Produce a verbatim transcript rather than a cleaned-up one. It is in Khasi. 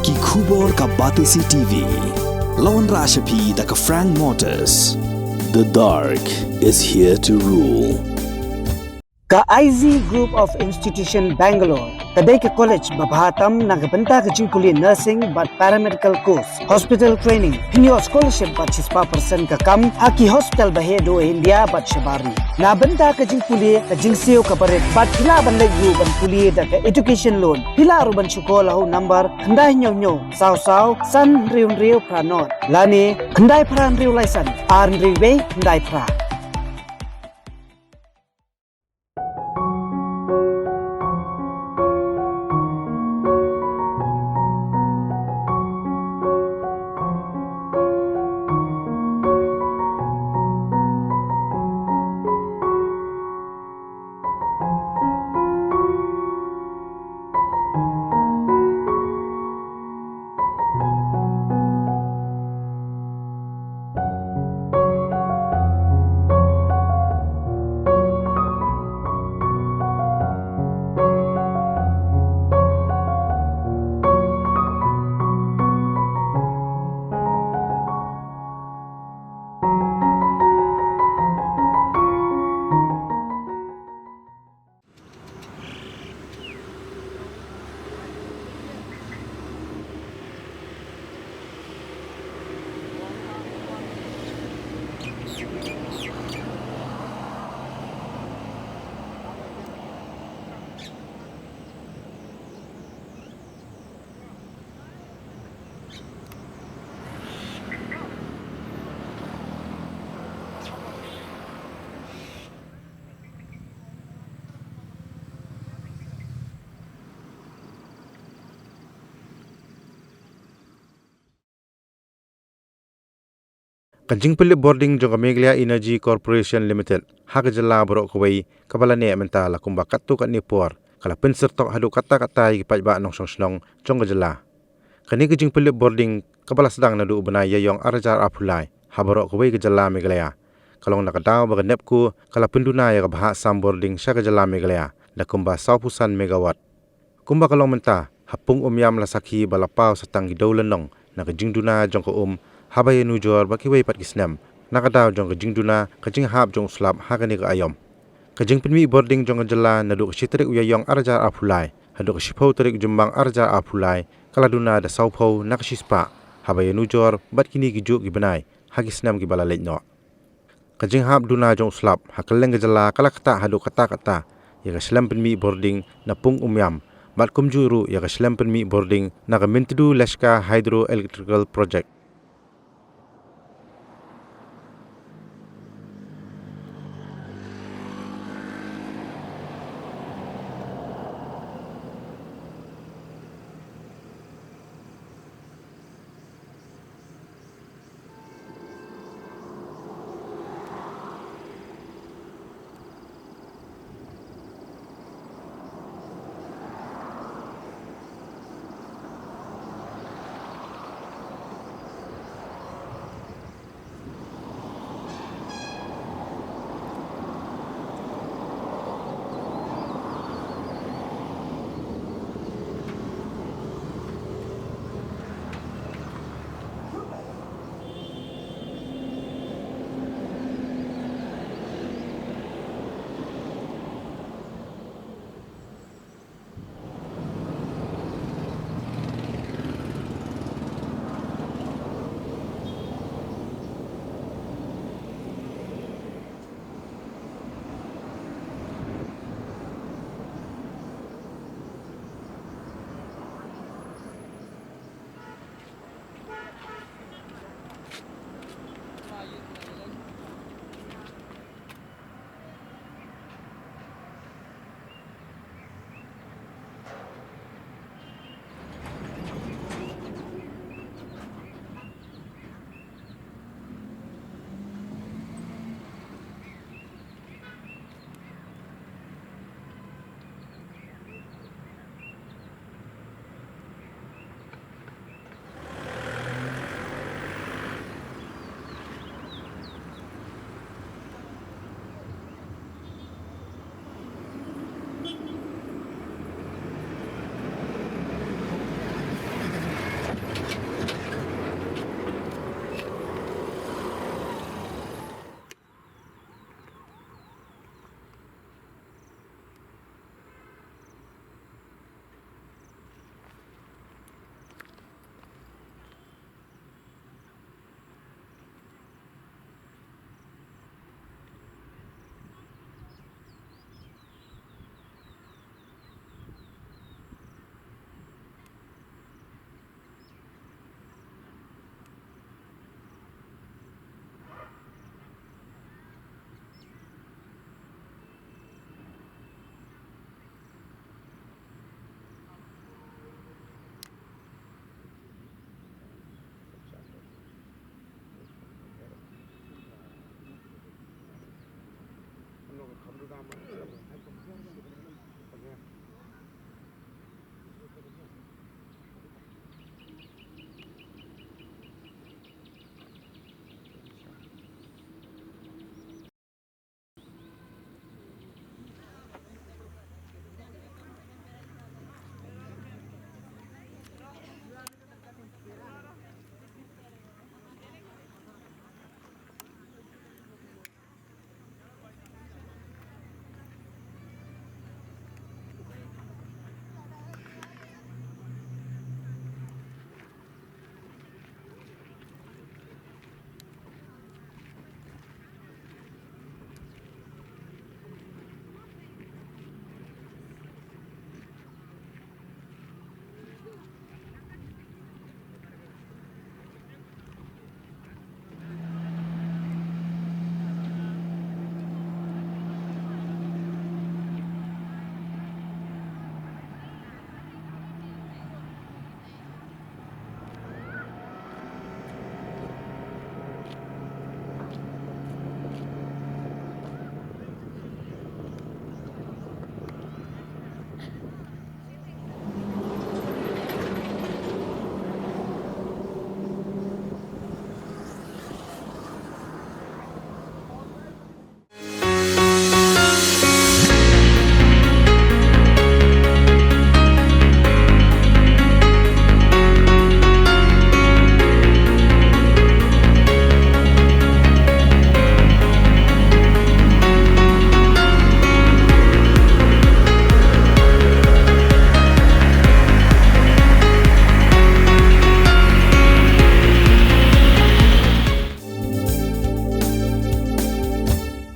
Ki khubor ka Batesi T V. La wanrah sha phi da ka Frank Motors. The dark is here to rule. Ka I Z Group of Institution Bangalore ka dei ka college ba bha tam na ka bynta ka jingpule nursing bad paramedical course, hospital training, pynïoh scholarship bad shispah percent ka kam ha ki hospital ba heh duh India bad shabar ri. Na bynta ka jingpule ka jingsiew ka barit bad phi lah ban leit ruh ban pule da ka education loan. Phi lah ruh ban shu call ha u number khyndai hynñiew hynñiew saw saw san hynriew hynriew phra nod lane khyndai phra hynriew lai san ar hynriew wei khyndai phra. Ka jingpynlip bording jong ka Meghalaya Energy Corporation Limited ha ka jylla baroh kawei kaba la neh mynta la kumba katto katne por ka la pynsyrtok haduh katta katta ïa ki paidbah nongshong shnong jong ka jylla. Kane ka jingpynlip bording kaba la sdang naduh u bnai Ïaïong arhajar arphew lai ha baroh kawei ka jylla Meghalaya ka long na ka daw ba ka NEEPCO ka la pynduna ïa ka bhah sam bording sha ka jylla Meghalaya da kumba sawphew san megawatt. Kumba ka long mynta, ha Pung Umiam la sakhi ba la paw sa tang ki dewlynnong na ka jingduna jong ka um haba ïanujor bad kiwei pat ki snem na ka daw jong ka jingduna ka jinghap jong u slap ha kane ka aïom. Ka jingpynmih bording jong ka jylla naduh ka shi tarik u Ïaïong arhajar arphew lai haduh ka shiphew tarik u Jymmang arhajar arphew lai ka la duna da sawphew na ka shispah haba ïanujor bad kine ki juh ki bnai ha ki snem kiba la leit noh. Ka jinghap duna jong u slap ha kylleng ka jylla ka la ktah haduh katta katta ïa ka shlem pynmih bording na Pung Umiam bad kumjuh ruh ïa ka shlem pynmih bording na ka Myntdu Leshka Hydroelectrical Project.